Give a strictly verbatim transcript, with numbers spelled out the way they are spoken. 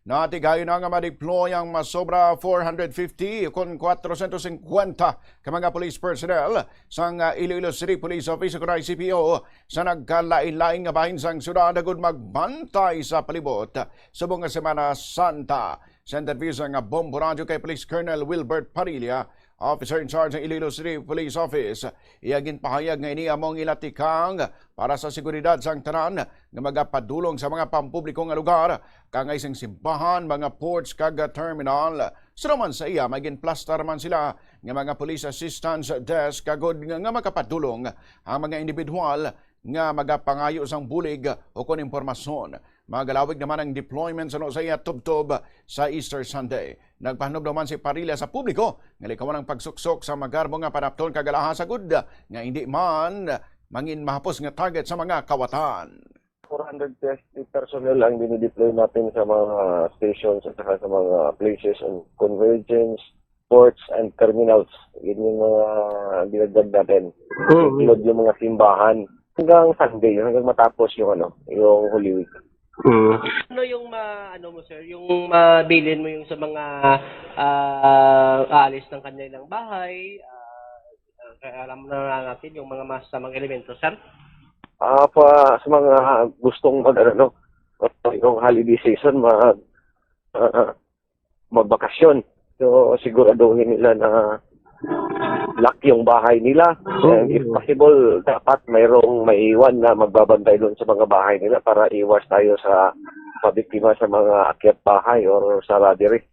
Natigayon na nga ma-deploy ang masobra four hundred fifty kon four hundred fifty ka mga police personnel sang, ah, Iloilo City Police Office o I C P O sa nagkalain-lain nga bahin sang syudad agud magbantay sa palibot subong nga Semana Santa. Sa interview sang Bombo Radyo kay Police Colonel Wilbert Parilla, officer in charge ng Iloilo City Police Office, iya ginpahayag nga ini amo ang ila tikang para sa seguridad sang tanan nga magapadulong sa mga pampubliko nga lugar, kaangay sing simbahan, mga ports, kag terminal. Sulaman sa iya, may ginplastar man sila nga mga police assistance desk kagod nga, nga makapadulong ang mga individual nga magapangayo sang bulig o kon impormasyon. Magalawig naman ang deployment sa sa iya tubtob sa Easter Sunday. Nagpahanumdom man si Parilla sa publiko nga likawan ang pagsuksok sa magarbo nga panapton kag alahas agud nga hindi man mangin mahapos nga target sa mga kawatan. four hundred fifty personnel ang dinideploy natin sa mga stations at saka sa mga places of convergence, ports, and terminals. Yun yung mga dinagdag natin. Mm. Include yung mga simbahan. Hanggang Sunday, hanggang matapos yung ano, yung Holy Week. Mm. Ano yung ma ano mo, sir, yung mabilin mo yung sa mga ah, aalis ng kanilang bahay, ah, ah, alam na natin yung mga masamang elemento, sir. Ah, pa sa mga gustong mag ano, no, yung holiday season, mag ah, magbakasyon. So siguraduhin nila na lock yung bahay nila. And if possible, dapat mayroong maiwan na magbabantay doon sa mga bahay nila para iwas tayo sa pabiktima sa mga akyat bahay or sa robbery.